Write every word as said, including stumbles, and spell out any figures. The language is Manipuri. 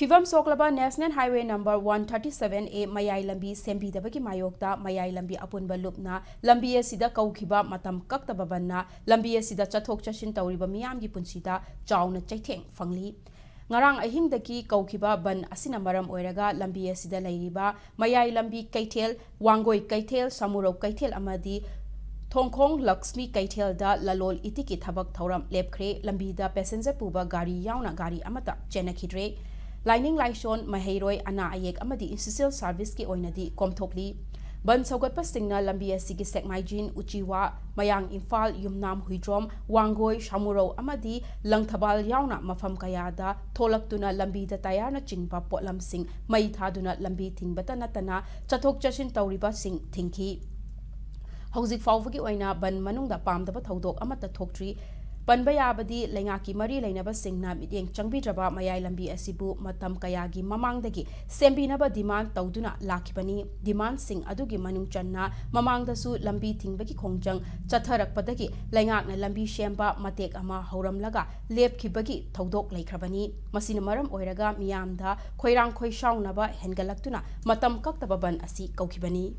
ꯐꯤꯕꯝ ꯁꯣꯛꯂꯕ National Highway number one thirty seven A ꯃꯌꯥꯏ ꯂꯝꯕꯤ ꯁꯦꯝꯕꯤꯗꯕꯒꯤ ꯃꯥꯌꯣꯛꯇ ꯃꯌꯥꯏ ꯂꯝꯕꯤ ꯑꯄꯨꯟꯕ ꯂꯨꯞꯅ ꯂꯝꯕꯤ ꯑꯁꯤꯗ ꯀꯧꯈꯤꯕ ꯃꯇꯝ ꯀꯛꯇꯕ ꯕꯟꯅ ꯂꯝꯕꯤ ꯑꯁꯤꯗ ꯆꯠꯊꯣꯛ ꯆꯠꯁꯤꯟ ꯇꯧꯔꯤꯕ ꯃꯤꯌꯥꯝꯒꯤ ꯄꯨꯟꯁꯤꯗ ꯆꯥꯎꯅ ꯆꯩꯊꯦꯡ ꯐꯪꯂꯤ꯫ ꯉꯔꯥꯡ ꯑꯍꯤꯡꯗꯒꯤ ꯀꯧꯈꯤꯕ ꯕꯟ ꯑꯁꯤꯅ ꯃꯔꯝ ꯑꯣꯏꯔꯒ ꯂꯝꯕꯤ ꯑꯁꯤꯗ ꯂꯩꯔꯤꯕ ꯃꯌꯥꯏ ꯂꯝꯕꯤ ꯀꯩꯊꯦꯜ, ꯋꯥꯡꯒꯣꯏ ꯀꯩꯊꯦꯜ, ꯁꯥꯃꯨꯔꯧ ꯀꯩꯊꯦꯜ ꯑꯃꯗꯤ ꯊꯣꯡꯈꯣꯡ ꯂꯛꯁꯃꯤ ꯀꯩꯊꯦꯜꯗ ꯂꯂꯣꯜ ꯏꯇꯤꯛꯀꯤ ꯊꯕꯛ ꯊꯧꯔꯝ ꯂꯦꯞꯈ꯭ꯔꯦ꯫ ꯂꯝꯕꯤꯗ passenger ꯄꯨꯕ ꯒꯥꯔꯤ ꯌꯥꯎꯅ ꯒꯥꯔꯤ ꯑꯃꯠꯇ ꯆꯦꯟꯅꯈꯤꯗ꯭ꯔꯦ꯫ ꯂꯥꯏꯅꯤꯡ ꯂꯥꯏꯁꯣꯟ, ꯃꯍꯩꯔꯣꯏ, ꯑꯅꯥ ꯑꯌꯦꯛ ꯑꯃꯗꯤ essential serviceꯀꯤ ꯑꯣꯏꯅꯗꯤ ꯀꯣꯝꯊꯣꯛꯂꯤ꯫ ꯕꯟ ꯁꯧꯒꯠꯄꯁꯤꯡꯅ ꯂꯝꯕꯤ ꯑꯁꯤꯒꯤ ꯁꯦꯛꯃꯥꯏꯖꯤꯟ, ꯎꯆꯤꯋꯥ, ꯃꯌꯥꯡ ꯏꯝꯐꯥꯜ, ꯌꯨꯝꯅꯥꯝ ꯍꯨꯏꯗ꯭ꯔꯣꯝ, ꯋꯥꯡꯒꯣꯏ, ꯁꯥꯃꯨꯔꯧ ꯑꯃꯗꯤ ꯂꯪꯊꯕꯥꯜ ꯌꯥꯎꯅ ꯃꯐꯝ ꯀꯌꯥꯗ ꯊꯣꯛꯂꯛꯇꯨꯅ ꯂꯝꯕꯤꯗ ꯇꯌꯥꯔꯅꯆꯤꯡꯕ ꯄꯣꯠꯂꯝꯁꯤꯡ ꯃꯩ ꯊꯥꯗꯨꯅ ꯂꯝꯕꯤ ꯊꯤꯡꯕꯇ ꯅꯠꯇꯅ ꯆꯠꯊꯣꯛ ꯆꯠꯁꯤꯟ ꯇꯧꯔꯤꯕꯁꯤꯡ ꯊꯤꯡꯈꯤ꯫ ꯍꯧꯖꯤꯛ ꯐꯥꯎꯕꯒꯤ ꯑꯣꯏꯅ ꯕꯟ ꯃꯅꯨꯡꯗ ꯄꯥꯝꯗꯕ ꯊꯧꯗꯣꯛ ꯑꯃꯠꯇ ꯊꯣꯛꯇ꯭ꯔꯤ꯫ ꯄꯟꯕ ꯌꯥꯕꯗꯤ, ꯂꯩꯉꯥꯛꯀꯤ ꯃꯔꯤ ꯂꯩꯅꯕꯁꯤꯡꯅ ꯃꯤꯠꯌꯦꯡ ꯆꯪꯕꯤꯗ꯭ꯔꯕ ꯃꯌꯥꯏ ꯂꯝꯕꯤ ꯑꯁꯤꯕꯨ ꯃꯇꯝ ꯀꯌꯥꯒꯤ ꯃꯃꯥꯡꯗꯒꯤ ꯁꯦꯝꯕꯤꯅꯕ demand ꯇꯧꯗꯨꯅ ꯂꯥꯛꯈꯤꯕꯅꯤ꯫ Demandꯁꯤꯡ ꯑꯗꯨꯒꯤ ꯃꯅꯨꯡ ꯆꯟꯅ ꯃꯃꯥꯡꯗꯁꯨ ꯂꯝꯕꯤ ꯊꯤꯡꯕꯒꯤ ꯈꯣꯡꯖꯪ ꯆꯠꯊꯔꯛꯄꯗꯒꯤ ꯂꯩꯉꯥꯛꯅ ꯂꯝꯕꯤ ꯁꯦꯝꯕ ꯃꯇꯦꯛ ꯑꯃ ꯍꯧꯔꯝꯂꯒ ꯂꯦꯞꯈꯤꯕꯒꯤ ꯊꯧꯗꯣꯛ ꯂꯩꯈ꯭ꯔꯕꯅꯤ꯫ ꯃꯁꯤꯅ ꯃꯔꯝ ꯑꯣꯏꯔꯒ ꯃꯤꯌꯥꯝꯗ ꯈꯣꯏꯔꯥꯡ ꯈꯣꯏꯁꯥꯎꯅꯕ ꯍꯦꯟꯒꯠꯂꯛꯇꯨꯅ ꯃꯇꯝ ꯀꯛꯇꯕ ꯕꯟ ꯑꯁꯤ ꯀꯧꯈꯤꯕꯅꯤ꯫